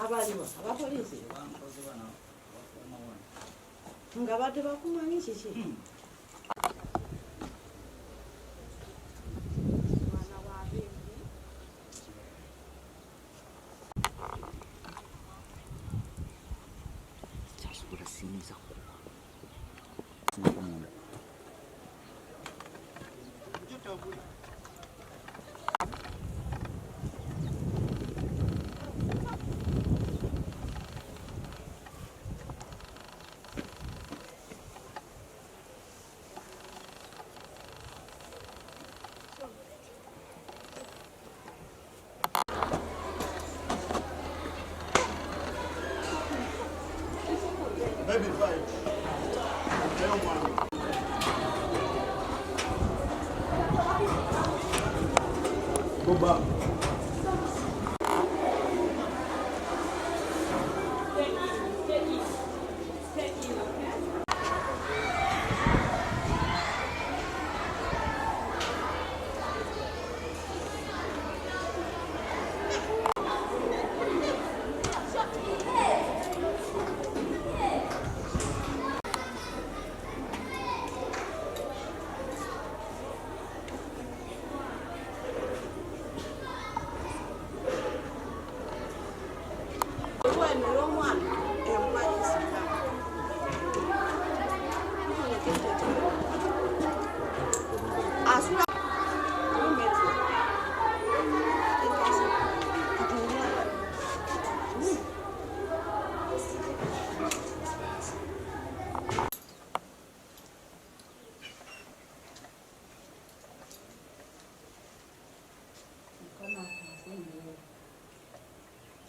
Abaliwo abapoliisi nga badde bakumanyi kiki? Kyasobola siyinza kuba sinako munda.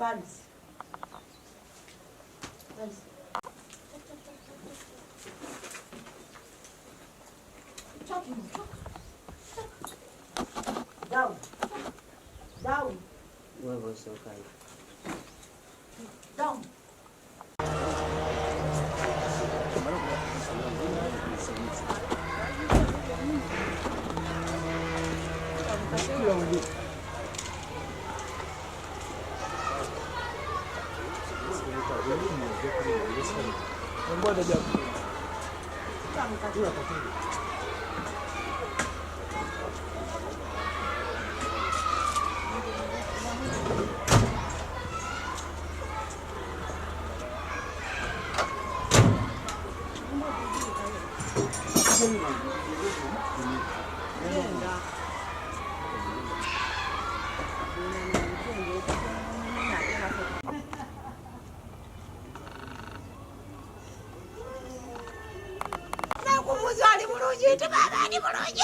Pads. Pads. Down. Down. Wewe usookayo. Down.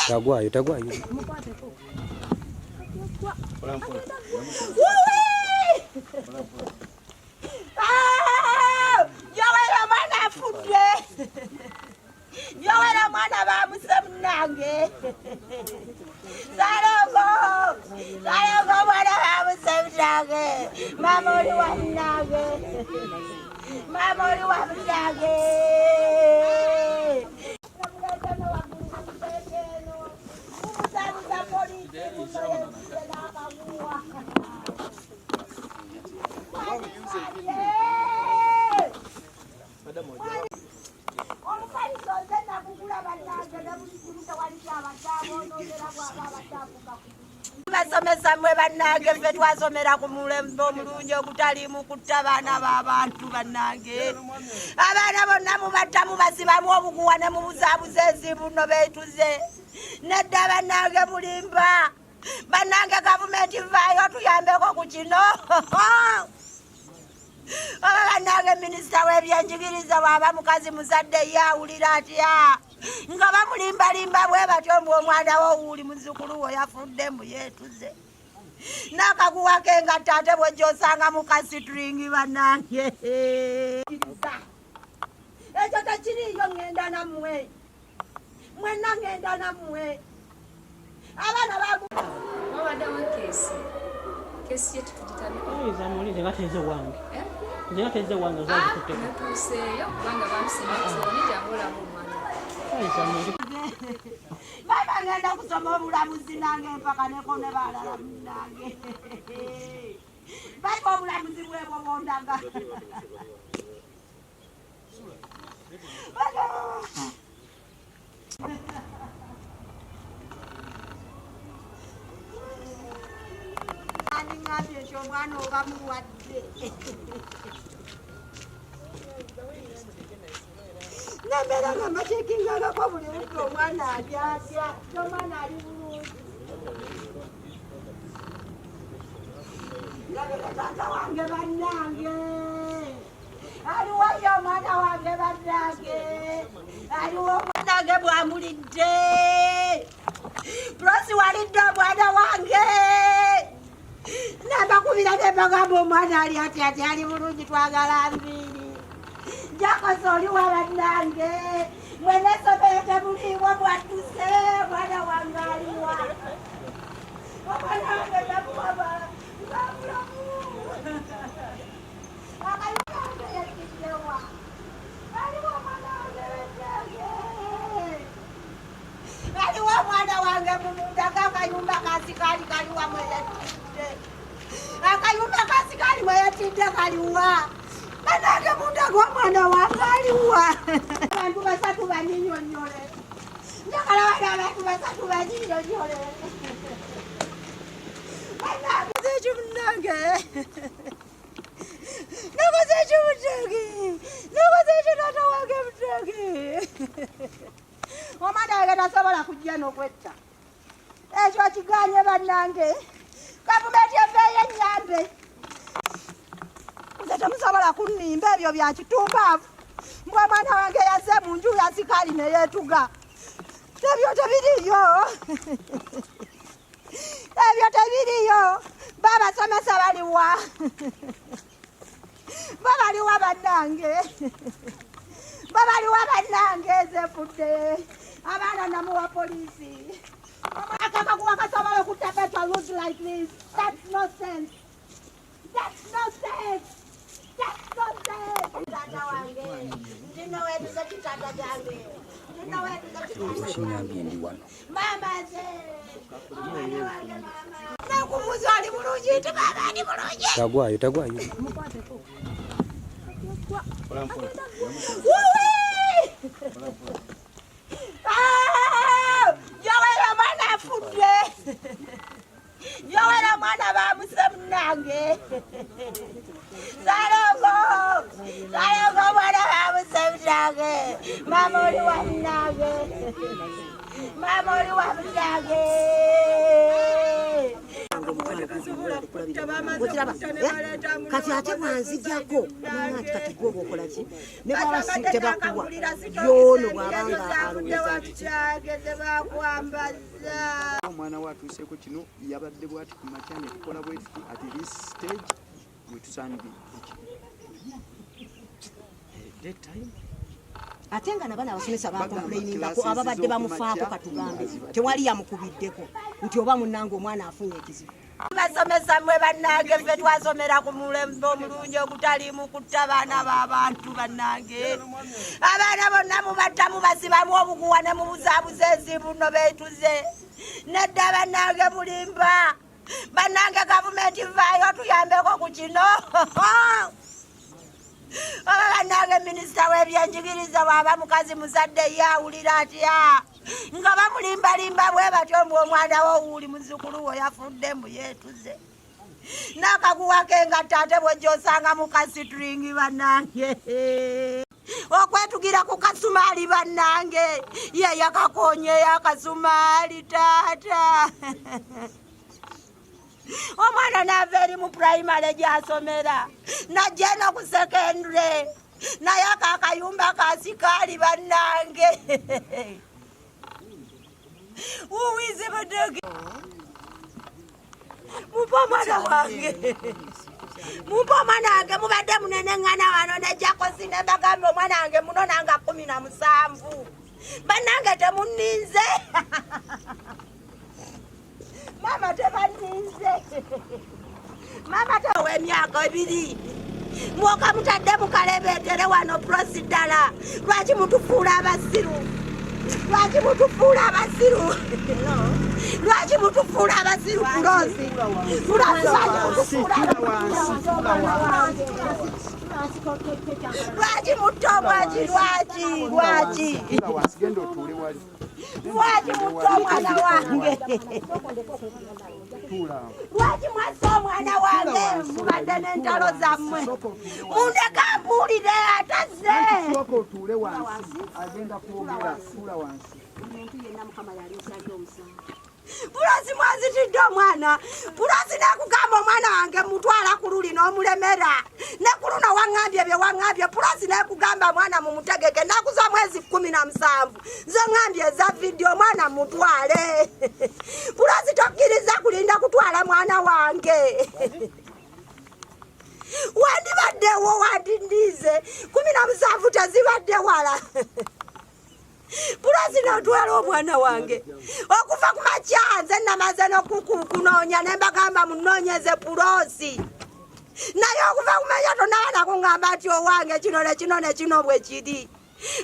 Tagwayo, tagwayo. Yowera mwana afudde. Yowera mwana bamuse munange. Salongo. Salongo mwana bamuse munange. Mama oli wa munange. Mama oli wa munange. Basomesa mwe bannange, ffe twasomera ku mulembe omulungi ogutaliimu kutta baana b'abantu bannange. Abaana bonna mubatta mubasibamu obuguwa ne mubuzaabuza ensimbu no beetuze. Nedda bannange mulimba. Bannange gavumenti vaayo tuyambeko ku kino. Oba bannange minisita w'ebyenjigiriza bw'aba mukazi muzadde ye awulira atya? Nga bamulimbalimba bwe batyo mbu omwana wo wuuli muzzukulu wo yafudde mbu yeetuze. N'akaguwa ke engatto ate bw'ojja osanga mu kasitulingi bannange. Ekyo tekiriiyo ŋŋenda nammwe. Mwenna ŋŋenda nammwe. Abaana bagu. Wabaddewo keesi. Keesi ye tetugitandika. Oyinza muwulire nga tenze wange. Eh? Nze tezze wange ozazikutteko. Natuuseeyo kubanga bamusinga jangu olaba omwana. Baba ngenda kusoma obulamuzi nange mpakaneko ne balala munange. Baba obulamuzi bwebwo bwondaga. Andingambye nti omwana oba mulwadde. Nembeera nga mbakyekingangako buli ludda omwana ali atya, omwana ali bulungi. Ndabika taata wange bannange. Aliwo ye omwana wange bannange. Aliwo omwana wange bwamulidde. Prosi walidde omwana wange. Nabakubira ne mbagamba omwana ali atya ati ali bulungi twagala nviiri. Jakosa oli wa bannange. Mwena essomero temuliiwo mwadduse omwana wange aliwa. Omwana wange namuwa bamulamu. Akayumba wange yatiddewa. Aliwo omwana wange bannange. Aliwo omwana wange mumundako akayumba kasikaali kaliwa mwe yatidde. Akayumba kasikaali mwe yatidde kaliwa. Bannange mundako omwana wange aliwa. Abantu basatu banyinyonnyole. Njagala wano abantu basatu banyinyonnyole. Bannange ekyo munnange. Nakoze ekyo munnange. Nakoze ekyo taata wange munnange. Omwana wange tasobola kujja n'okwetta. Ekyo akiganye bannange. Gavumenti eveeyo ennyambe. Nze temusobola kunnimba ebyo bya kitumbaavu. Mbwa omwana wange yazze mu nju ya sikaali ne yeetuga. Ebyo tebiriiyo. Ebyo tebiriiyo. Babasomesa baliwa. Babaliwa bannange. Babaliwa bannange nze nfudde. Abaana namuwa poliisi. Akakakuwa kasobola okutta better lose like this. That's no sense. That's no sense. That's no sense. Taata wange. Ndino weetuze kitanda kyange. Ndino weetuze kitanda Okiŋŋambye ndi wano. Mama nze. Omwana wange mama. Nakubuuza oli bulungi nti maama ali bulungi. Tagwayo tagwayo. Wuwi! Ah! Yoweri omwana afudde. Yoweri omwana baamuse munnange. Salongo! Salongo omwana baamuse munnange. Maama oli wa munnange. Maama oli wa munnange. Okiraba, eh? Kati ate bwanzijjako nanga nti kati gwe oba okola ki ne bwaba si tebakuwa yoono bw'abanga alowooza nti ki. Omwana we atuuseeko kino yabadde bwati ku makya ne tukola bwe tuti at this stage we tusaanidde daytime. Ate nga nabana abasomesa Bagamba bakomplainingako classes ababadde bamufaako z'okumakya katugambe tewali yamukubiddeko nti oba munnange omwana afunye ekizibu. Basomesa mmwe bannange ffe twasomera ku mulembe omulungi ogutaliimu kutta baana b'abantu bannange. Abaana bonna mubatta mubasibamu obuguwa ne mubuzaabuza ensimbu nno beetuze. Nedda bannange mulimba. Bannange gavumenti vaayo tuyambeko ku kino. Oba bannange minisita w'ebyenjigiriza bw'aba mukazi muzadde ye awulira atya? Nga bamulimbalimba bwe batyo mbu omwana wo wuuli muzzukulu wo yafudde mbu yeetuze. N'akaguwa ke engatto ate bw'ojja osanga mu kasitulingi bannange. Okwetugira ku kasumaali bannange. Ye yakakoonyeyo akasumaali taata. Omwana n'ava eri mu pulayimale gy'asomera n'ajja eno ku sekendule naye ako akayumba ka sikaali bannange. Wuwizi budugi. Mumpe omwana wange. Mumpe omwana wange mubadde munene ŋŋana wano ne Jakosi ne mbagamba omwana wange munona nga 17. Bannange temunninze. Maama tebanninze. Maama tewa emyaka 2. Mwoka mutadde mukalebeetere wano prosi ddala. Lwaki mutufuula abasiru? Lwaki mutufuula abasiru? Lwaki mutufuula abasiru prosi? Prosi lwaki mutufuula Lwaki mutta omwaki? Lwaki? Lwaki? Lwaki mutta omwana wange? Lwaki mwassa omwana wange? Mubadde n'entalo zammwe. Mundeka mbuulire atazze. Sooka otuule wansi, agenda kwogera. Tuula wansi. Pulosi mwazitidde omwana. Pulosi nakugamba omwana wange mutwala ku luli n'omulemera. Ne ku luno waŋŋambye bye waŋŋambye. Pulosi nekugamba mwana mumutegeke. Ennaku z'omwezi 17 zo ŋŋambye eza vidiyo omwana mutwale. Pulosi tokkiriza kulinda kutwala mwana wange. Wandibaddewo wandindize 17 tezibadde wala. Pulosi n'otwala omwana wange okuva ku makya. Nze namaze n'okukunoonya ne mbagamba munoonyeze Pulosi, naye okuva ku makya tonaba nakuŋŋamba nti owange kino ne kino ne kino bwe kiri.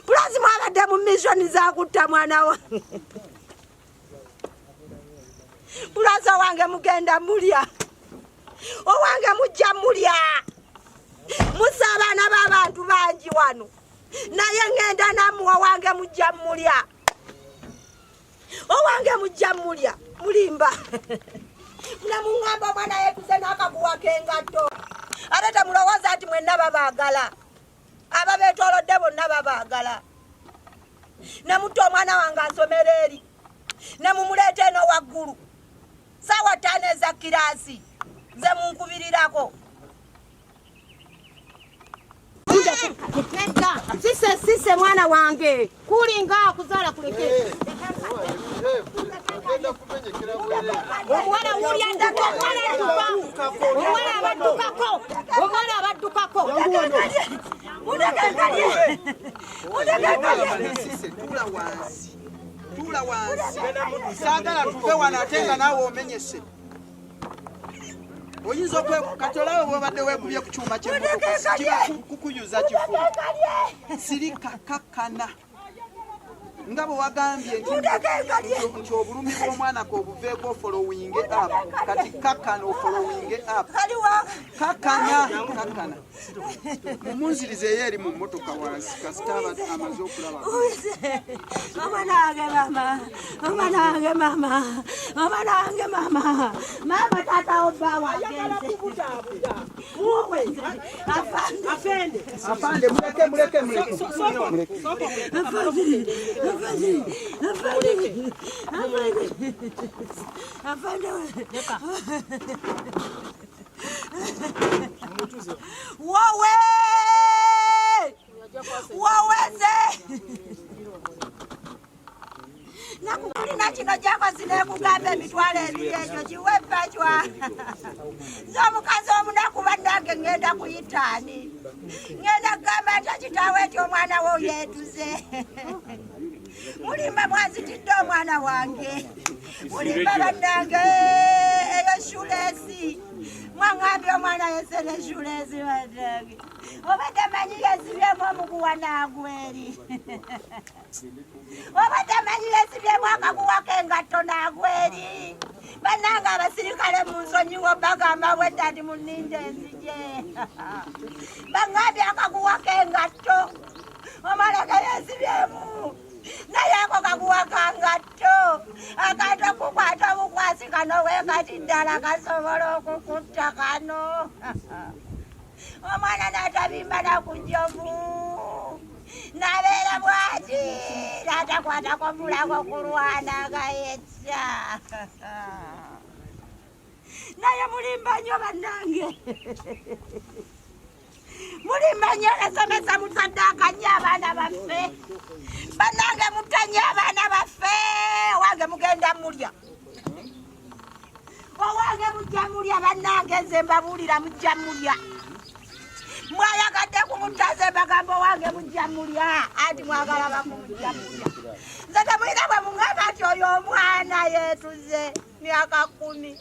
Pulosi mwabadde mu missioni zakutta mwana wange. Pulosi owange mugenda mulya, owange mujja mulya. Musa abaana b'abantu bangi wano, naye ŋŋenda nammwe. Owange mujja mulya, owange mujja mulya. Mulimba namuŋŋamba omwana yeetuze n'akaguwa k'engatto. Ate temulowooza nti mwenna babaagala, ababeetoolodde bonna babaagala. Ne mutta omwana wange asomera eri, ne mumuleeta eno waggulu saawa 5 eza kiraasi nze munkubirirako. Nedda, sise sise mwana wange kulinga akuzaala kuleke. Omuwala wuli adduka, omuwala adduka, omuwala abaddukako, omwana abaddukako. Sise, tuula wansi, tuula wansi. Saagala tuve wano ate nga naawe omenyese. Oyinza okwe kati olabe bwobadde weekubye ku kyuma ky'emmotoka kiba kukuyuza kifuba. Sirika, kakkana nga bwe wagambye nti obulumi bw'omwana k'obuveeko ofollowinge up. Kati kakkana ofollowinge up. Kakkana, kakkana. Mumunzirize eyo eri mu mmotoka wansi kasita amaze okulaba. Omwana wange mama, omwana wange mama, omwana wange mama, mama taata obba wagenze. Afande, Afande, muleke, muleke, muleke. Afande, afande, afande, afande, afande. Wowe! Woweze! Nakukulina kino gyakozi nekugamba 20,000 ekyo kiwe bacwa. Nze omukazi omunaku bannange ŋŋenda kuyitaani. Ŋŋenda kugamba ntya kitaawe nti omwana wo yeetuze. Mulimba mwanzitidde omwana wange. Mulimba bannange eyo shoelace. Mwaŋŋambye omwana yese ne shoelace bannange. Obadde manyi yesibyemu omuguwa n'agweri. Obadde manyi yesibyemu akaguwa k'engatto n'agweri. Bannange abasirikale mu nsonyiwo bagamba bwedda nti munninde nzije. Baŋŋambye akaguwa k'engatto omwana ke yesibyemu. Naye ako kaguwa ka ngatto akantu okukwata obukwasi kano weekati ddala kasobola okukutta kano. Omwana n'atabimba nakujovu n'abeera bwati n'atakwatako mulago kulwana gayetya. Naye mulimba nnyo bannange, mulimba nnyo. Nasomesa musaddaaka nnyo abaana baffe bannange, mutta nnyo abaana baffe. Owange mugenda mulya, owange mujja mulya bannange. Nze mbabuulira mujja mulya. Mwayagadde kumutta, nze mbagamba owange mujja mulya. Anti mwagala bakumujja mulya. Nze temulina bwe muŋŋamba nti oyo omwana yeetuze myaka 10.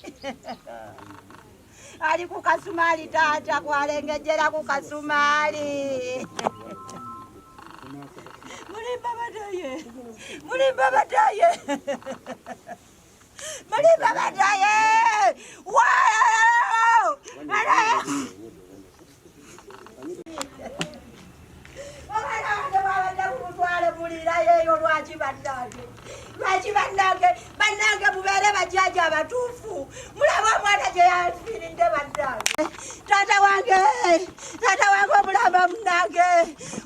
Ali ku kasumaali taata, kwalengejjera ku kasumaali. Mulimba badaye, mulimba badaye, mulimba badaye. Wow! Omwana wange bwabadde kumutwale buliirayo eyo. Lwaki bannange, lwaki bannange, bannange? Mubeere bajjaja abatuufu, mulabe omwana gye yanfiiridde bannange. Taata wange, taata wange omulamba munnange,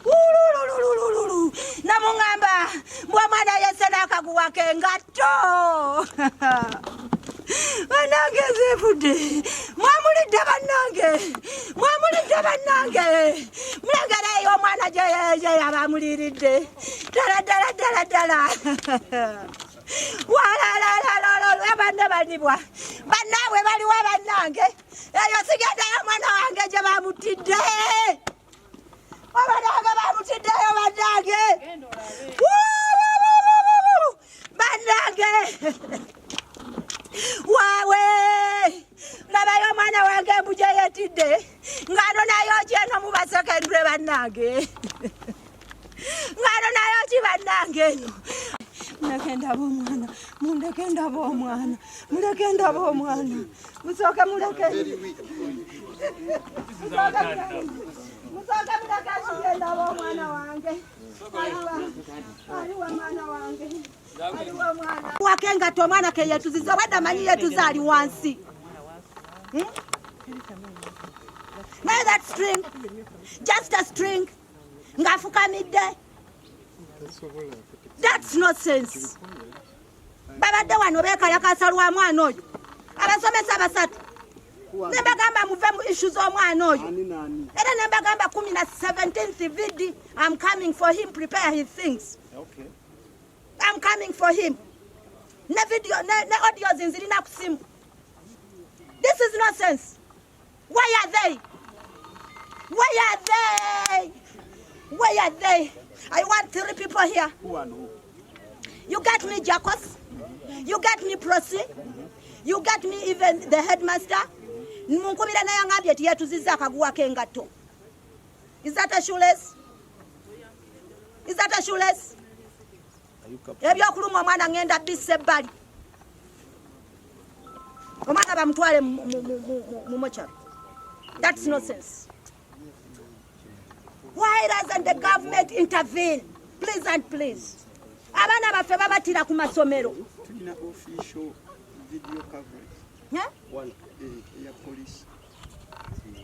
ulululululu, namuŋŋamba mbw omwana yesse n'akaguwa k'engatto. Bannange, nzifudde. Mwamulidde bannange, mwamulidde bannange. Mulengerayo omwana gye yabamuliiridde. Ddala ddala ddala ddala, walalalalala. Banne balibwa, bannaabwe baliwa bannange? Eyo sigendayo. Omwana wange gye bamutidde, omwana wange bamutiddeyo bannange, bannange. Waawe, labayo omwana wange embu gye yetidde ng'ano nayo ki eno mu basekendule bannange, ng'ano nayo ki bannange eno? Muleke ndaba omwana, mundeke ndaba omwana, muleke ndaba omwana. Musooke muleke, musooke, musooke muleke nsige ndaba omwana wange. Aliwa, aliwa mwana wange, aliwa omwana wake ngato omwana ke yetuziza. Obadde amanyi yetuza ali wansi. Naye that string, just a string, ng'afukamidde, that's no sense. Babadde wano beekalakasa lwa mwana oyo, abasomesa basatu. Ne mbagamba muve mu issue z'omwana oyo. Era ne mbagamba 10 na 17th VD, I'm coming for him, prepare his things. I'm coming for him. Ne video ne audios nzirina ku simu. This is nonsense. Why are they, why are they, where are they? I want three people here. You get me Jacobs, you get me Prosi, you get me even the headmaster. Munkubira naye angambye ti yetuziza akaguwa k'engatto. Is that a shoelace? Is that a shoelace? Ebyokuluma omwana ngenda bissa ebbali. Omwana bamutwale mu mochari. That's no sense. Why doesn't the government intervene, please and please? Abaana baffe babatira ku masomero. Tulina official video coverage. Eh? Eh, ya police.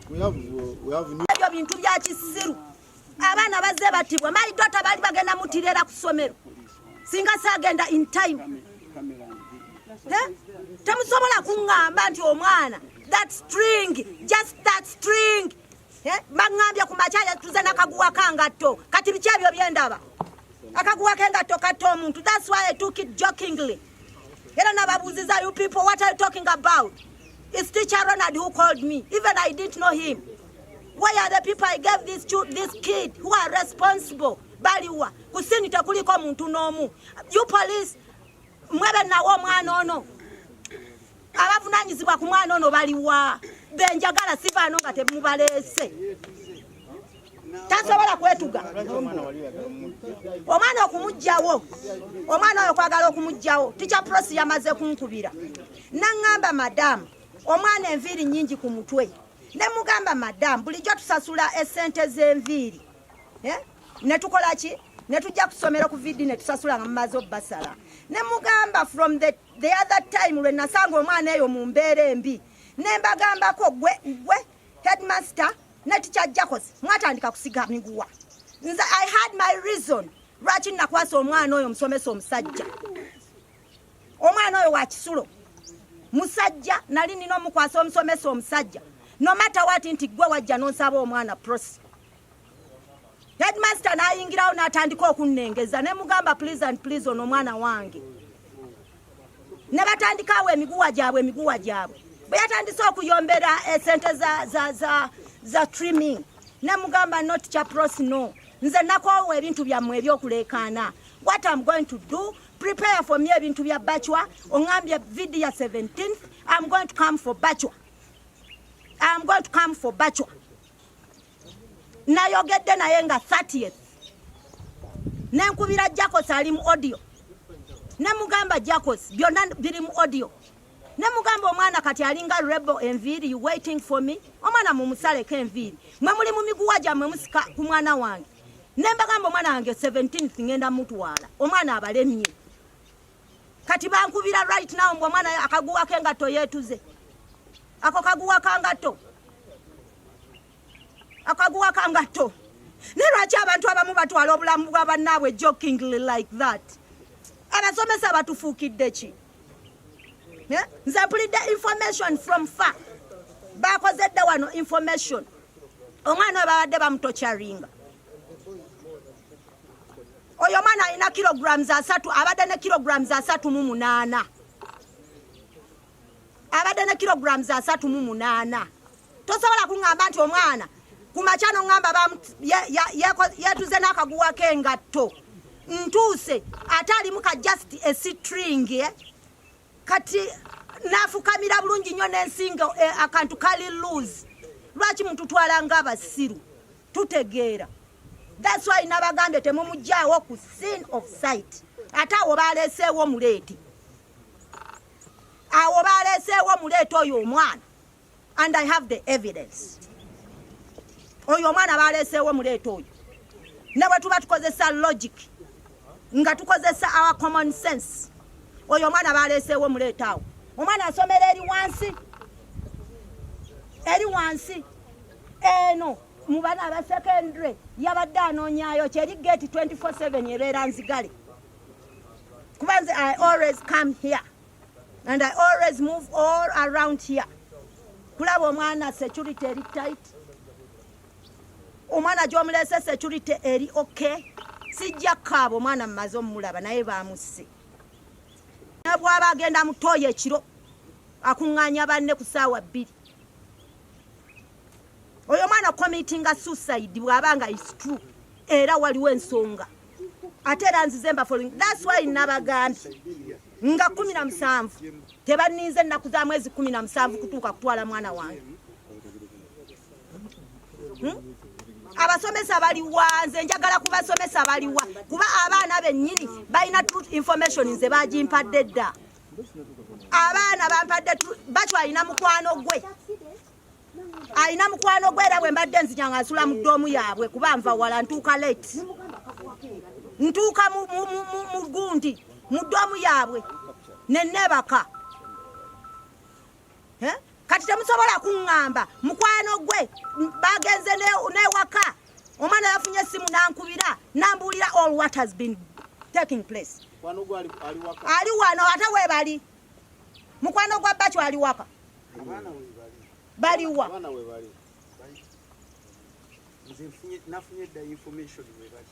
We have new Ebyo bintu bya kisiru. Abaana bazze batibwa. My daughter baali bagenda mutirera ku ssomero singa saagenda in time. Camera and video. Eh? Temusobola kuŋŋamba nti omwana, that string, just that string. Eh? Baŋŋambye ku makya tuze nakaguwa kangatto. Kati biki ebyo byendaba? Akaguwa kengatto katta omuntu. That's why I took it jokingly. Era nababuuziza, "You people, what are you talking about?" It's Teacher Ronald who called me. Even I didn't know him. Why are the people I gave this kid who are responsible baliwa? Ku scene tekuliko muntu n'omu. You police, mwebe nawo omwana ono, abavunanyizibwa ku mwana ono baliwa? Benjagala sivaano nga temubaleese. Tasobola kwetuga omwana. Okumugjawo omwana oyo, kwagala okumugjawo, Teacher Prosi yamaze kunkubira naŋŋamba, "Madamu, omwana enviiri nnyingi ku mutwe." Ne mugamba, "Madamu, bulijjo tusasula esente z'enviiri. Eh? Ne tukola ki? Ne tujja kusomero ku VD ne tusasula nga mumaze obbasala." Ne mugamba from the other time lwe nasanga omwana eyo mu mbeera embi, ne mbagambako, gwe gwe headmaster ne Teacher Jacobs mwatandika kusiga miguwa. Nze I had my reason lwaki nakwasa omwana oyo omusomesa omusajja. Omwana oyo wa kisulo musajja, nali nina omukwasa omusomesa omusajja no matter what. Nti gwe wajja nonsaba omwana Prosi, headmaster n'ayingirawo n'atandika okunnengeza. Ne mugamba, "Please and please, ono omwana wange." Ne batandikawo emiguwa gyabwe, emiguwa gyabwe. Bwe yatandise okuyombera esente za trimming, ne mugamba, "No, Teacher Pros, no. Nze nakoowa ebintu byammwe ebyokuleekaana. What I'm going to do, prepare for me ebintu bya bachwa. Oŋambye VD ya 17th, I'm going to come for bachwa." I am going to come for Bachwa. Nayogedde naye nga 30th. Nenkubira Jacobs ali mu audio. Nemugamba Jacobs byonna biri mu audio. Nemugamba omwana kati alinga rebel enviiri, you waiting for me? Omwana mumusaleko enviiri. Mwe muli mu miguwa gyammwe musika ku mwana wange. Nembagamba omwana wange 17th ngenda mutwala. Omwana abalemye. Kati bankubira right now mbu omwana akaguwa k'engatto yeetuze. Ako kaguwa kangatto. Akaguwa kangatto. Naye lwaki abantu abamu batwala obulamu bwa bannaabwe jokingly like that? Abasomesa batufuukidde ki? Nze mpulidde information from far. Bakoze dda wano information. Omwana oyo babadde bamutocharinga. Oyo omwana alina kilograms 30, abadde ne kilograms 38. Abadde ne kilograms 38. Tosobola kuŋŋamba nti omwana ku makya n'oŋŋamba yeetuze n'akaguwa k'engatto. Ntuuse ate alimu ka just a string, eh? Kati n'afukamira bulungi nnyo n'ensingo, akantu kali loose. Lwaki mututwala ng'abasiru? Tutegeera. That's why nabagambye temumuggyaawo ku scene of sight. Ate awo baleeseewo muleeti. Awo baleeseewo muleeti oyo omwana. And I have the evidence. Oyo omwana baleeseewo muleeti oyo. Ne bwe tuba tukozesa logic, nga tukozesa our common sense, oyo omwana baleeseewo muleeti awo. Omwana asomera eri wansi. Eri wansi. Eno mu bana aba secondary yabadde anoonyaayo kyeri gate 24/7 ebeera nzigale. Kuba nze I always come here and I always move all around here. Kulaba omwana security eri tight. Omwana gy'omuleese security eri okay. Sijja kukaaba omwana mmaze omulaba naye baamusse. Ne bw'aba agenda mu ttooyi ekiro akuŋŋaanya banne ku ssaawa 2. Oyo omwana committinga suicide bw'aba nga is true, era waliwo ensonga. Ate era nzize mba following. That's why nabagambye nga 17 tebanninze ennaku za mwezi 17 kutuuka kutwala mwana wange. Abasomesa baliwa? Nze njagala kubasomesa baliwa, kuba abaana bennyini balina truth information. Nze bagimpadde dda. Abaana bampadde Bachwa alina mukwano gwe, alina mukwano gwe, era bwe mbadde nzija nga nsula mu dorm yaabwe, kuba nva wala, ntuuka late, ntuuka mu gundi mu dorm yaabwe nenebaka. Kati temusobola kuŋŋamba mukwano gwe bagenze newaka. Omwana yafunye essimu nankubira nambuulira all what has been taking place. Ali wano ate webali mukwano gwa Bachwa ali waka. Baliwa? Nafunye dda information webali.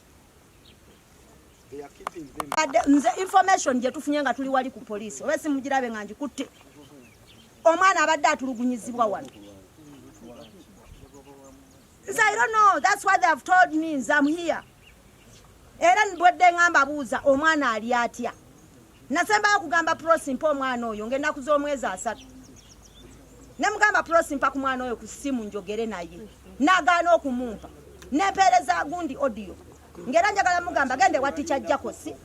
Nze information gye tufunye nga tuli wali ku poliisi, oba simugirabe nga ngikutte, omwana abadde atulugunyizibwa wano. Nze I don't know, that's what they have told me. Nze am here era bwedde ngamba buuza omwana ali atya. Nasembayo kugamba Prosi mpa omwana oyo ng'ennaku z'omwezi 30, ne mugamba Prosi mpa ku mwana oyo ku ssimu njogere naye, n'agaana okumumpa. Nempeereza gundi audio ng'era njagala mugamba gende wa teacher Jacosi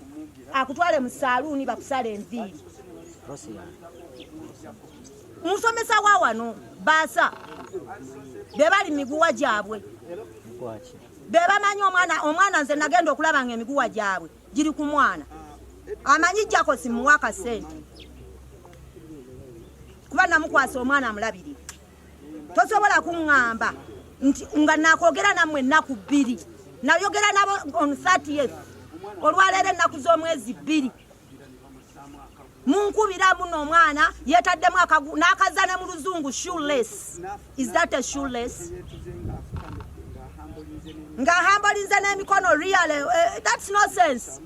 akutwale mu saaluuni bakusala enviiri. Musomesa wa wano baasa be bali miguwa gyabwe be bamanyi omwana. Omwana nze nagenda okulaba nga emiguwa gyabwe giri ku mwana. Amanyi Jacosi muwa akasente kuba namukwasa omwana amulabirire. Tosobola kuŋŋamba nti nga nakwogera nammwe ennaku 2, nayogera nabo on 30th, olwaleero ennaku z'omwezi 2, munkubira muno omwana yeetaddemu n'akaza ne mu luzungu shoelace. Is that a shoelace? Ng'ahambolinze n'emikono. Really, that's no sense,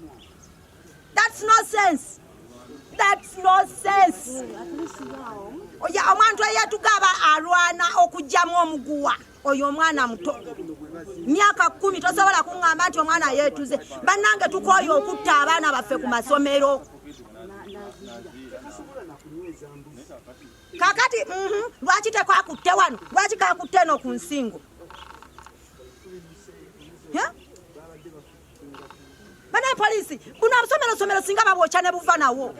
that's no sense, that's no sense. Oya omuntu eyetugaba alwana okugyamu omuguwa oyo omwana muto myaka 10, tosobola kuŋŋamba nti omwana yeetuze. Bannange, tukooye okutta abaana baffe ku masomero. Kakati lwaki tekakutte wano? Lwaki kakutte eno ku nsingo? Bana poliisi buno obusomero somero singa babwokya ne buva nawo.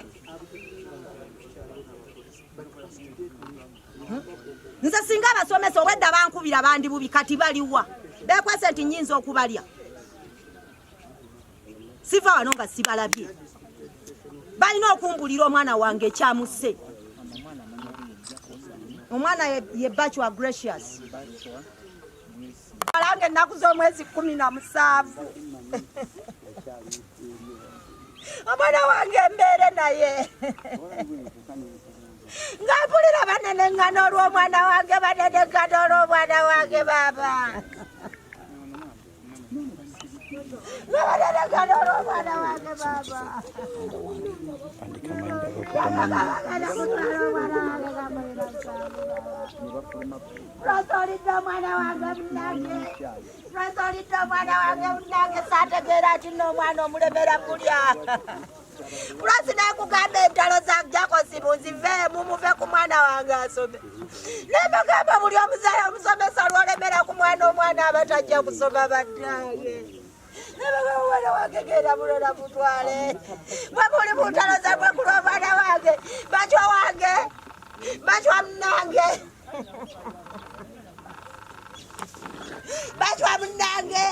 Nze singa abasomesa obwedda bankubira bandi bubi, kati baliwa? Bekwese nti nnyinza okubalya. Siva wano nga sibalabye. Balina okumbulira omwana wange ekyamuse. Omwana ye Bachwa Gracious. Alanga ennaku z'omwezi 17. Omwana wange embeere naye. Nga mpulira baneneŋŋana olw'omwana wange, baneneŋŋana olw'omwana wange baaba. Nga baneneŋŋana olw'omwana wange baaba. Andika amannya g'okutamanyi. Lwasolidde omwana wange munnange, lwasolidde omwana wange munnange, saategeera nti nno omwana omulemera kulya. Lwasi nakugamba entalo za Jakosi muziveemu, muve ku mwana wange asome. Nemugamba buli omuzaala omusomesa lw'olemera ku mwana, omwana aba tajja kusoma bannange. Nemugamba omwana wange genda mulola mutwale. Mwe muli mu ntalo zammwe ku lw'omwana wange, Bachwa wange, Bachwa munnange. Bachwa munnange.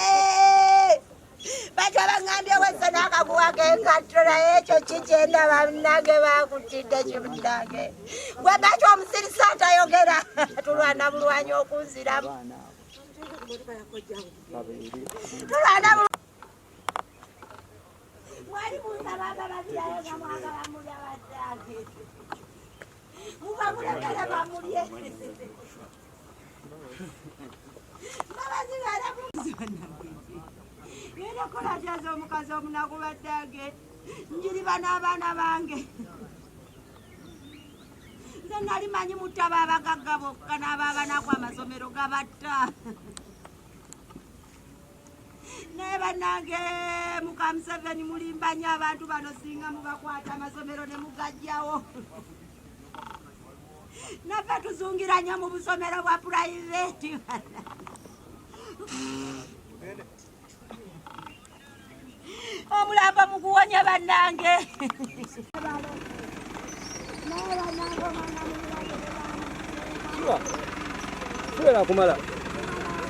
Bachwa baŋŋambye wese n'akaguwa k'engatto, naye ekyo kikyendaba munnange, baakutidde ki munnange. Gwe Bachwa omusirisa atayogera, tulwana bulwanyi okunziramu. Tulwana bulwanyi. Mwali munsaba ababazirayo nga mwagala mulya bannange. Muba mulekere bamulye. Ngenda kukola ntya omukazi omunaku baddange, njiriba n'abaana bange. Nze nali manyi mutaba abagagga bokka n'abaabanaku amasomero gabatta. Naye bannange muka Museveni mulimba nnyo abantu bano, singa mubakwata amasomero ne mugajjawo. Naffe tuzungira nnyo mu busomero bwa purayiveti. Omulambo muguwonye bannange. Fuela akumala.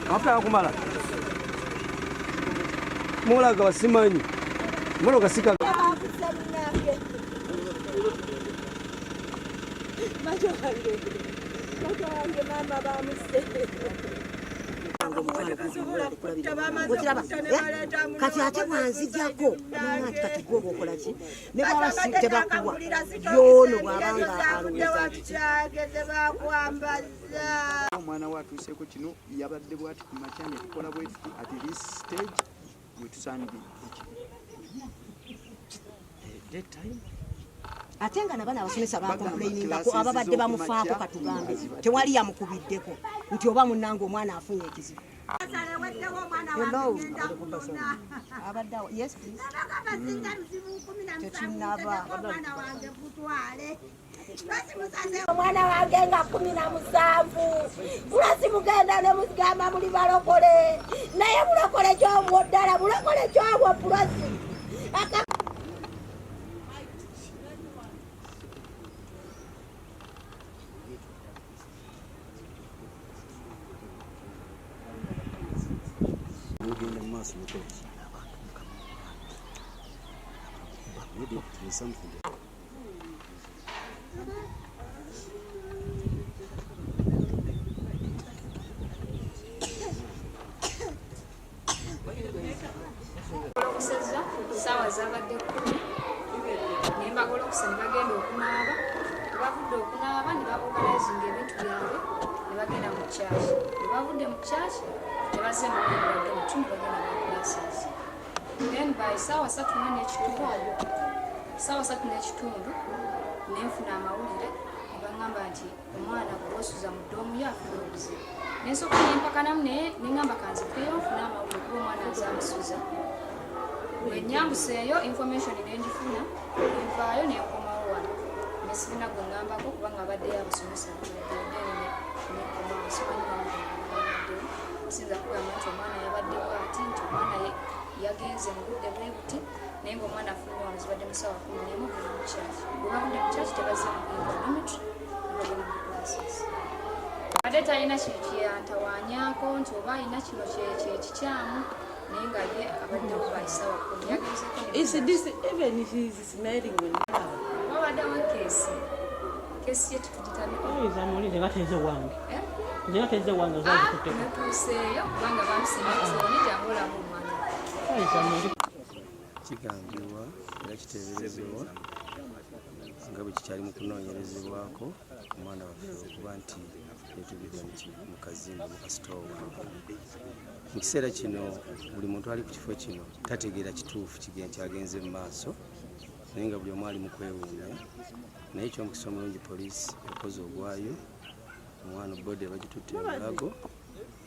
Amafuta akumala. Mulaga wasimanyi. Mmotoka sika. Macho wange maama bamusse. Okiraba kati ate bwanzijako nanga nti kati gwe oba okola ki? Ne bwaba si tebakuwa yoono bw'abanga alowooza nti ki? Omwana we atuuseeko kino yabadde bwati ku makya ne tukola bwe tuti at this stage we tusaanidde Daytime. Ate nga nabana abasomesa Bagamba bakomplainingako classes ababadde bamufaako, z'okumakya katugambe nga tewali yamukubiddeko nti oba munnange omwana afunye ekizibu. Hello. Abadde awo. Yes, please. Tetunnaba. Omwana wange nga 17 bulasi mugenda ne mugamba muli balokole, naye bulokole kyobwo ddala, bulokole kyobwo bulasi. N'ogenda mu maaso nokola ki? Maybe there's something. Golokosezza saawa zabadde 10 ne mbagolokosa ne bagenda okunaaba. Bwe bavudde okunaaba ne baorganizinga ebintu byabwe ne bagenda mu church. Bwe bavudde mu church tebazze mu dormitory, ne bagenda mu classes. Then by saawa 3 n'ekitundu, ne nfuna amawulire ne baŋŋamba nti omwana gwe boosuza mu dorm ye afuna obuzibu. Nensooka nempakanamu, naye neŋŋamba kanzikuyeyo nfune amawulire kuba omwana nze amusuza. Bwe nyambuseeyo information nengifuna, nenvaayo nenkomawo wano. Nesirina gwe ŋŋambako kubanga abaddeyo abasomesa abaddeyo then nekomawo simanyi bamubaddewo siyinza kugamba nti omwana yabadde bwati nti omwana yagenze mu budde bwe buti naye ngaomwana afulumye wano zibadde mu ssaawa 11 genda mu church bwe bavudde mu church tebazze mu kuyingira dormitory nebagenda mu classes ate talina kintu kyeyantawanyaako nti oba alina kino kyekikyamu naye nga ye abaddewo by ssaawa 10 yagenzeko Is this even he is smelling when wabaddewo keesi keesi ye tetugitandika Oyinza muli nze nga teze wange. Eh? Nze nga teze wange ozagikutteko. Natuuseeyo kubanga bamusindikiseewo ne jangu olaba omwana. Oyinza muli. Kigambibwa era kiteeberezebwa nga bwe kikyali mu kunoonyerezebwako omwana waffe okuba nti yeetugidde mu kazimba mu kasitoowa. Mu kiseera kino buli muntu ali ku kifo kino tategeera kituufu kyagenze mu maaso naye nga buli omu ali mu kwewuunya naye ekyomukisa omulungi poliisi ekoze ogwayo omwana body bagitutte e Mulago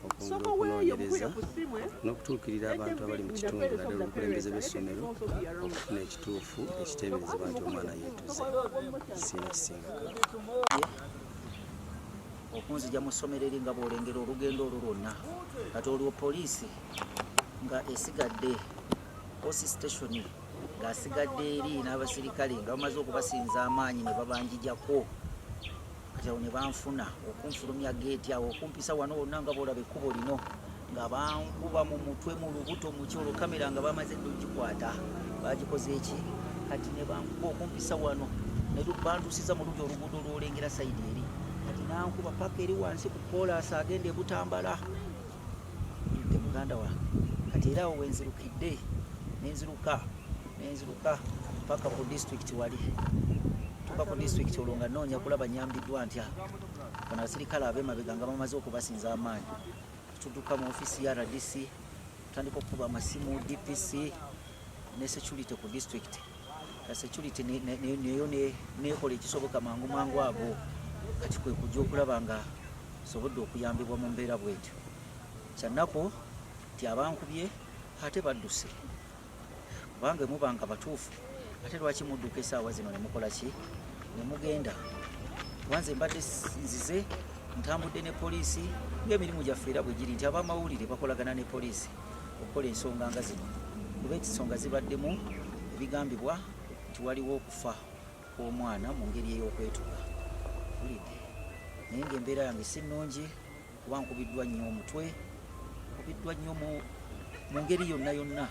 okwongera okunoonyereza n'okutuukirira abantu abali mu kitundu naddala obukulembeze bw'essomero okufuna ekituufu ekiteeberezebwa nti omwana yeetuze. Sirina kisingako. Okunzija mu ssomero eri nga bw'olengera olugendo olwo lwonna kati olwo poliisi nga esigadde OC station ng'asigadde eri n'abasirikale nga bamaze okubasinza amaanyi ne babanjijako kati awo ne banfuna okunfulumya geeti awo okumpisa wano wonna nga bw'olaba ekkubo lino nga bankuba mu mutwe mu lubuto muki olwo kamera nga bamaze dda ogikwata bagikoze eki kati ne bankuba okumpisa wano ne bantuusiza mu luli oluguudo lw'olengera sayidi eri kati nankuba paka eri wansi ku koolaasi agenda e Butambala nte muganda wange kati era awo wenzirukidde nenziruka nenziruka paka ku disitulikiti wali tuka ku disitulikiti olwo nga noonya kulaba nyambiddwa ntya bano abasirikale ab'emabega nga bamaze okubasinza amaanyi tuduka mu ofiisi ya RDC tutandika okukuba amasimu DPC ne security ku district ka security neyo nekola ekisoboka mangu mangu ago kati kwe kujja okulaba nga sobodde okuyambibwa mu mbeera bwetyo kyannaku nti abankubye ate badduse kubanga muba nga batuufu ate lwaki mudduka esaawa zino ne mukola ki ne mugenda wanze mbadde nzize ntambudde ne poliisi ng'emirimu gyaffe era bwe giri nti abamawulire bakolagana ne poliisi okukola ensonga nga zino kuba ensonga zibaddemu ebigambibwa nti waliwo okufa kw'omwana mu ngeri ey'okwetuga wulidde naye ng'embeera yange si nnungi kuba nkubiddwa nnyo omutwe nkubiddwa nnyo mu ngeri yonna yonna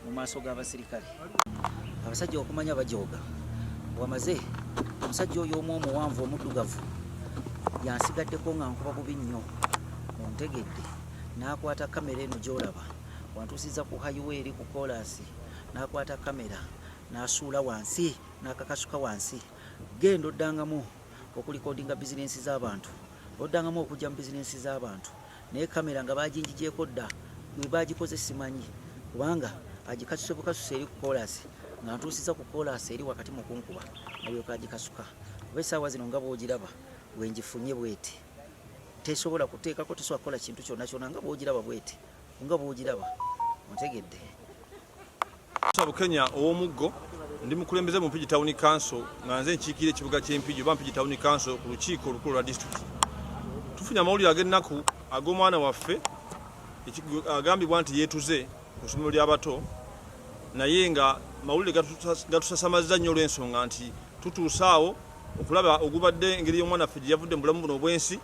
mu maaso g'abasirikale abasajja okumanya bajooga wamaze omusajja oyo omu omuwanvu omuddugavu yansigaddeko nga nkuba bubi nnyo ontegedde n'akwata kamera eno gy'olaba wantuusiza ku highway eri ku koolaasi n'akwata kamera n'asuula wansi n'akakasuka wansi genda oddangamu okulikodinga bizinensi z'abantu oddangamu okujja mu bizinensi z'abantu naye kamera nga baginjigyeko dda bwe bagikoze simanyi kubanga agikasuse bukasuse eri ku koolaasi nga ntuusiza ku koolaasi eri wakati mu kunkuba nalyoka agikasuka kuba essaawa zino nga bw'ogiraba bwengifunye bweti tesobola kuteekako tesobola kukola kintu kyonna kyonna nga bw'ogiraba bweti nga bw'ogiraba ontegedde. Bukenya ow'omuggo ndi mukulembeze mu Mpigi Town Council nga nze nkiikirira ekibuga ky'e Mpigi oba Mpigi Town Council ku lukiiko olukulu olwa disitulikiti. Tufunye amawulire ag'ennaku ag'omwana waffe agambibwa nti yeetuze ku ssomero ly'abato naye nga mawulire gatusasamazza nnyo olw'ensonga nti tutuuse awo okulaba ogubadde engeri y'omwana waffe gye yavudde mu bulamu buno obw'ensi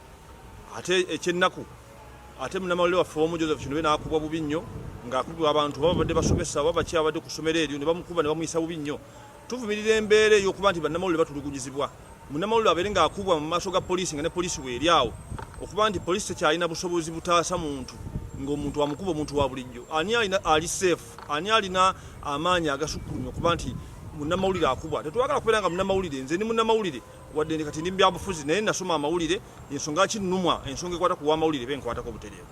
ate eky'ennaku Ate munnamawulire waffe omu Joseph Kinobe n'akubwa bubi nnyo ng'akubibwa abantu oba babadde basomesa oba baki abadde ku ssomero eryo ne bamukuba ne bamuyisa bubi nnyo. Tuvumirira embeera ey'okuba nti bannamawulire batulugunyizibwa. Munnamawulire abeere ng'akubwa mu maaso ga poliisi nga ne poliisi weeri awo okuba nti poliisi tekyalina busobozi butaasa muntu ng'omuntu amukuba omuntu wa bulijjo. Ani alina ali safe? Ani alina amaanyi agasukkulumye okuba nti munnamawulire akubwa? Tetwagala kubeera nga munnamawulire. Nze ndi munnamawulire wadde ndi kati ndi mu byabufuzi naye nasoma amawulire ensonga ki nnumwa ensonga ekwata ku wamawulire eba enkwatako butereevu.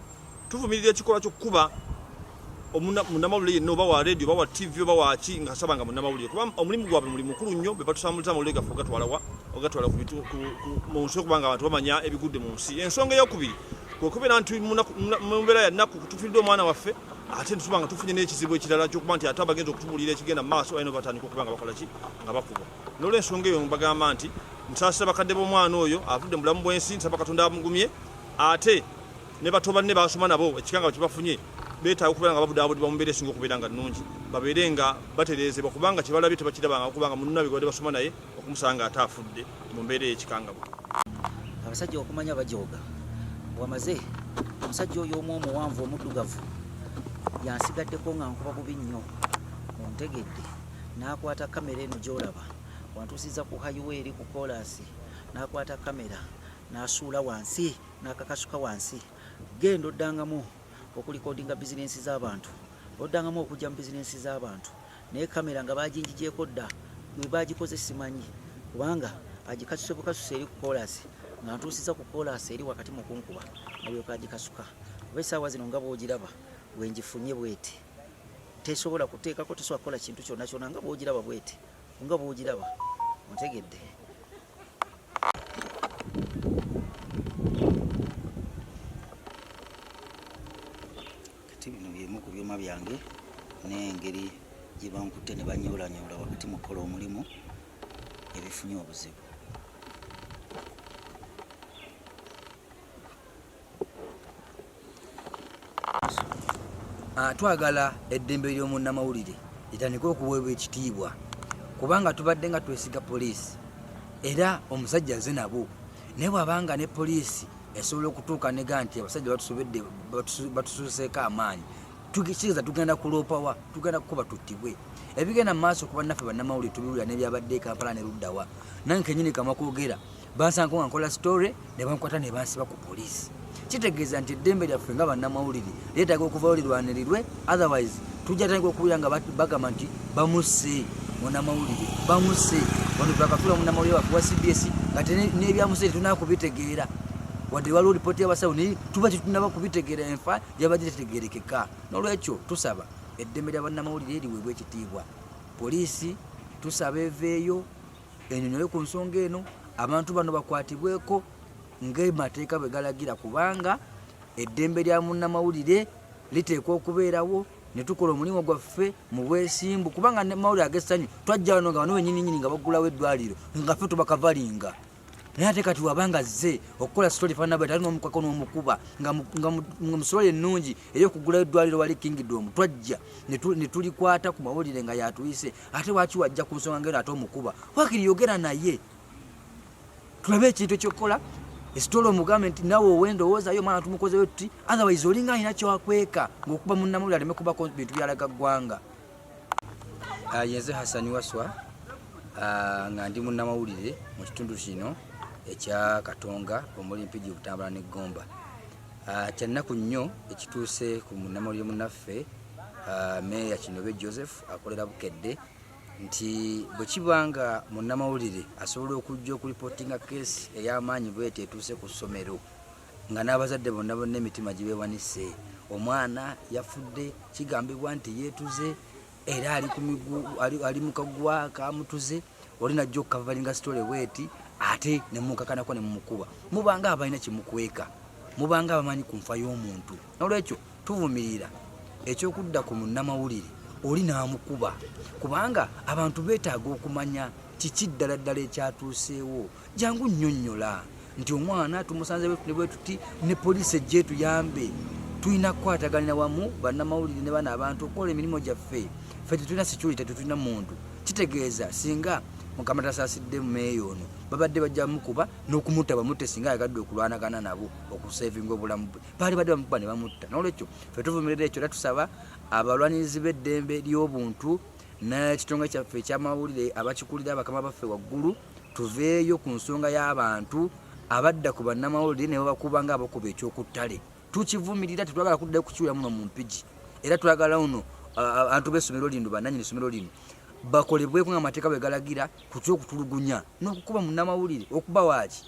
Tuvumirira ekikolwa ky'okukuba munnamawulire yenna oba wa radio oba wa TV oba waki nga saba nga munnamawulire kuba omulimu gwabwe mulimu mukulu nnyo be batusambuliza amawulire gaffe ogatwala wa ogatwala mu nsi okuba nga abantu bamanya ebigudde mu nsi. Ensonga eyokubiri kwe kubeera nti mu mbeera ya nnaku tufiiriddwa omwana waffe ate tuba nga tufunye n'ekizibu ekirala ky'okuba nti ate abagenza okutubuulira ekigenda mu maaso balina batandika okuba nga bakola ki nga bakubwa. N'olwensonga eyo mbagamba nti nsaasira bakadde b'omwana oyo avudde mu bulamu bw'ensi, nsaba Katonda amugumye, ate ne bato banne basoma nabo ekikangabwa kye bafunye beetaaga okubeera nga babudaabudibwa mu mbeera esinga okubeera nga nnungi, babeere nga batereezebwa kubanga kye balabye tebakirabanga kubanga munnaabwe gwe babadde basoma naye okumusanga ate afudde mu mbeera ey'ekikangabwa. Abasajja okumanya bajooga bwamaze omusajja oyo omu omuwanvu omuddugavu yansigaddeko nga nkuba bubi nnyo ontegedde n'akwata kamera eno gy'olaba wantuusiza ku highway eri ku koolaasi n'akwata kamera n'asuula wansi n'akakasuka wansi genda oddangamu okulikodinga bizinensi z'abantu oddangamu okujja mu bizinensi z'abantu naye kamera nga baginjigyeko dda bwe bagikoze simanyi kubanga agikasuse bukasuse eri ku koolaasi nga ntuusiza ku koolaasi eri wakati mu kunkuba nalyoka agikasuka oba essaawa zino nga bw'ogiraba bwengifunye bweti tesobola kuteekako tesobola kukola kintu kyonna kyonna nga bw'ogiraba bweti nga bw'ogiraba ontegedde. Kati bino byemu ku byuma byange n'engeri gye bankutte ne banyoolanyoola wakati mu kukola omulimu ebifunye obuzibu. Ah, twagala eddembe ly'omunnamawulire litandike okuweebwa ekitiibwa kubanga tubadde nga twesiga poliisi era omusajja aze nabo naye bw'abanga ne poliisi esobola okutuuka nega nti abasajja batusobedde batusuuseeko amaanyi kitegeeza tugenda kuloopawa tugenda kukuba tuttibwe ebigenda mu maaso ku bannaffe bannamawulire tubiwulira n'ebyabadde e kampala ne luddawa nange kenyini kamakwogera bansanko nga nkola story ne bankwata ne bansiba ku poliisi kitegeeza nti eddembe lyaffe nga bannamawulire lyetaaga okuvayo lirwanirirwe otherwise tujja tandika okuwulira nga bagamba nti bamusse munamawulire bamusse wano twakafula munamawulire waffe wa cbs nga n'ebyamuse tetunaba kubitegeera wadde waliwo lipooti y'abasawo naye tuba tetunaba kubitegeera enfa yabadde tetegerekeka n'olwekyo tusaba eddembe lya bannamawulire liweebwa ekitiibwa poliisi tusaba eveeyo enyonyole ku nsonga eno abantu bano bakwatibweko ng'emateeka bwe galagira kubanga eddembe lya munnamawulire liteekwa okubeerawo ne tukola omulimu gwaffe mu bwesimbu kubanga mawulire ag'essanyu twajja wano nga bano benyininyini nga baggulawo eddwaliro nga ffe tubakavalinga naye ate kati wabanga azze okukola sitoli faanana bwati ate n'omukwako n'omukuba nga mu sitoli ennungi ey'okugulawo eddwaliro wali kingdom twajja ne tulikwata ku mawulire nga yatuyise ate waki wajja ku nsonga ngeno ate omukuba wakiri yogera naye tulabe ekintu ekyokukola esitoola omugambe nti nawe owendowooza yo omwana tumukozeyo tuti otherwise olinga alina kyewakweka ngaokuba munnamawulire aleme kubako bintu byalaga ggwanga. Ah, yenze Hassan Waswa ah, nga ndi munnamawulire mu kitundu kino ekya Katonga omuli Mpigi Butambala ne Gomba. Ah, kyannaku nnyo ekituuse ku munnamawulire munnaffe Meeya Kinobe Joseph akolera Bukedde nti bwe kiba nga munnamawulire asobola okujja okulipotinga keesi ey'amaanyi bweti etuuse ku ssomero nga n'abazadde bonna bonna emitima gibeewanise omwana yafudde kigambibwa nti yeetuze era ali ku migu ali mu kagwa kamutuze oli najja okukavalinga sitole bweti ate ne mukakanako ne mumukuba mubanga abalina kyemukweka mubanga abamanyi ku nfa y'omuntu nolwekyo tuvumirira ekyokudda ku munnamawulire oli n'amukuba kubanga abantu beetaaga okumanya kiki ddala ddala ekyatuuseewo jangu nnyonnyola nti omwana tumusanze ne bwe tuti ne poliisi ejja etuyambe tulina kukwataganira wamu bannamawulire ne bano abantu okukola emirimu gyaffe ffe tetulina security tetulina muntu kitegeeza singa mukama tasaasidde meeya ono babadde bajja mukuba n'okumutta bamutte singa ayagadde okulwanagana nabo okusevinga obulamu bwe baali badde bamukuba ne bamutta n'olwekyo ffe tuvumirira ekyo era tusaba abalwanirizi b'eddembe ly'obuntu n'ekitongole kyaffe ekyamawulire abakikulira bakama baffe waggulu tuveeyo ku nsonga y'abantu abadda ku bannamawulire ne babakuba nga abakuba ekyokuttale tukivumirira tetwagala kuddayo kukiwulira muno mu mpigi era twagala uno abantu b'essomero lino bannanyini essomero lino bakolebweko nga amateeka bwe galagira ku kyokutulugunya n'okukuba munnamawulire okuba waaki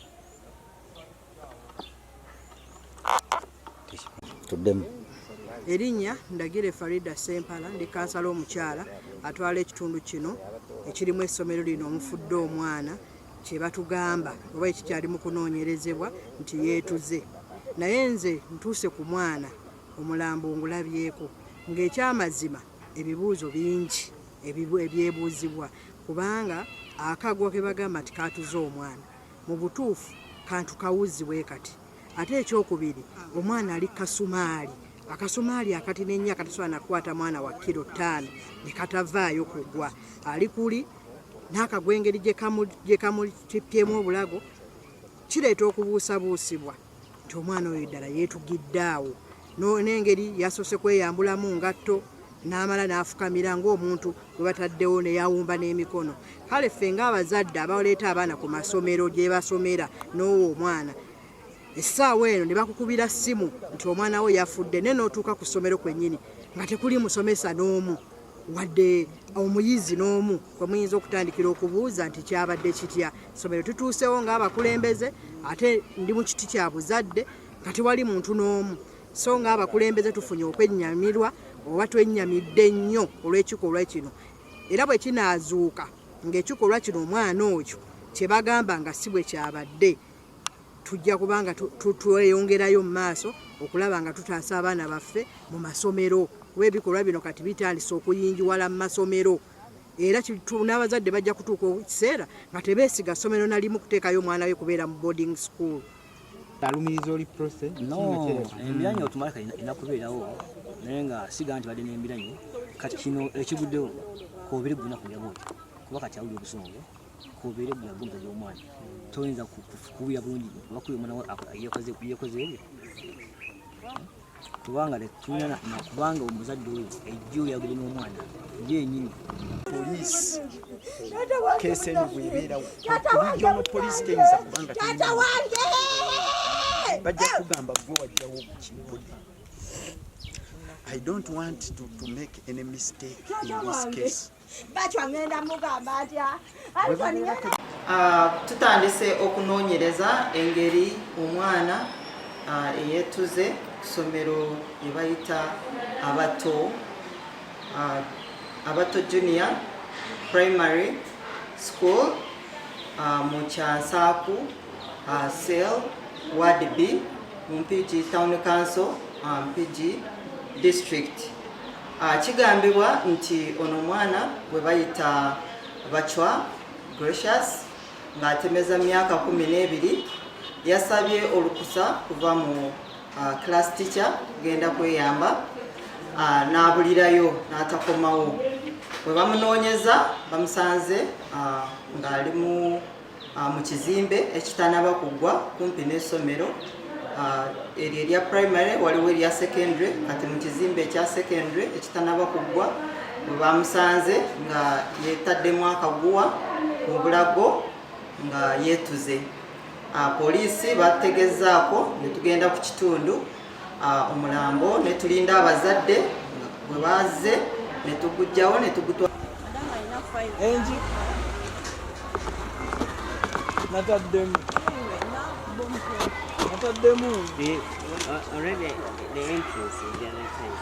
tuddemu Erinnya Ndagire Farida Ssempala, ndi kansala omukyala atwala ekitundu kino ekirimu essomero lino omufudde omwana kye batugamba oba ekikyali mu kunoonyerezebwa nti yeetuze naye nze ntuuse ku mwana omulambo ngulabyeko ng'ekyamazima ebibuuzo bingi ebyebuuzibwa kubanga Akaguwa ke bagamba nti katuze omwana mu butuufu kantu kawuzi bwe kati. Ate ekyokubiri, omwana ali kasumaali, akasumaali akatini ennyo akatasobola nakukwata mwana wa kiro 5 ne katavaayo kugwa. Ali kuli n'akagwa engeri gye kamutipyemu obulago, kireeta okubuusabuusibwa nti omwana oyo ddala yeetugidde awo. N'engeri yasoose kweyambulamu ngatto n'amala n'afukamira ng'omuntu gwe bataddewo ne yawumba n'emikono. Kale ffe ng'abazadde abaleeta abaana ku masomero gye basomera n'owo omwana essaawa eno ne bakukubira ssimu nti omwana wo yafudde, naye n'otuuka ku ssomero kwennyini nga tekuli musomesa n'omu wadde omuyizi n'omu kwe muyinza okutandikira okubuuza nti kyabadde kitya. Ssomero tutuusewo ng'abakulembeze, ate ndi mu kiti kya buzadde nga tewali muntu n'omu. So ng'abakulembeze tufunye okwenyamirwa oba twennyamidde nnyo olw'ekikolwa kino, era bwe kinaazuuka ng'ekikolwa kino omwana oyo kye bagamba nga si bwe kyabadde, tujja kuba nga tweyongerayo mu maaso okulaba nga tutaasa abaana baffe mu masomero, kuba ebikolwa bino kati bitandise okuyingiwala mu masomero, era n'abazadde bajja kutuuka ekiseera nga tebeesiga ssomero na limu kuteekayo omwana we kubeera mu boarding school. Alumiriza oli process. No, embiranyi otumala kati enakubeerawo, naye nga siga nti badde n'embiranyi. Kati kino ekiguddewo kobeere gulina kumira bwoti, kuba kati awulira obusungu, kobeere gwe omusajja w'omwana toyinza kuwulira bulungi oba kuwulira omwana yekoze ebyo, kubanga tetulina, kubanga omuzadde oyo ejjo yagire n'omwana yenyini. Poliisi case eno bwebeerawo regional police teyinza kubanga bajja kugamba gwe wajjawo bukibuli. I don't want to make any mistake in this case. Bachwa ngenda mugamba atya? Tutandise okunoonyereza engeri omwana eyeetuze ku ssomero lye bayita Abato Junior Primary School mu Kyansaaku Cell, Ward B, mu Mpigi Town Council, Mpigi District. Kigambibwa nti ono omwana gwe bayita Bachwa Gracious ng'atemeza myaka 12 yasabye olukusa kuva mu class teacher kugenda kweyamba, n'abulirayo n'atakomawo. Bwe bamunoonyeza bamusanze ng'ali mu kizimbe ekitanaba kuggwa kumpi n'essomero eryo erya primary, waliwo erya secondary. Kati mu kizimbe ekya secondary ekitanaba kuggwa bwe bamusanze nga yeetaddemu akaguwa mu bulago nga yeetuze. Poliisi bategezaako ne tugenda ku kitundu, omulambo ne tulinda abazadde bwe bazze ne tugujjawo ne tugutwala. Engi nataddemu nataddemu. Already the entrance is the other side.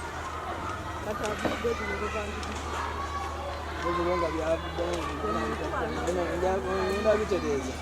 Obulonga byavuddemu, ngenda bitereeza.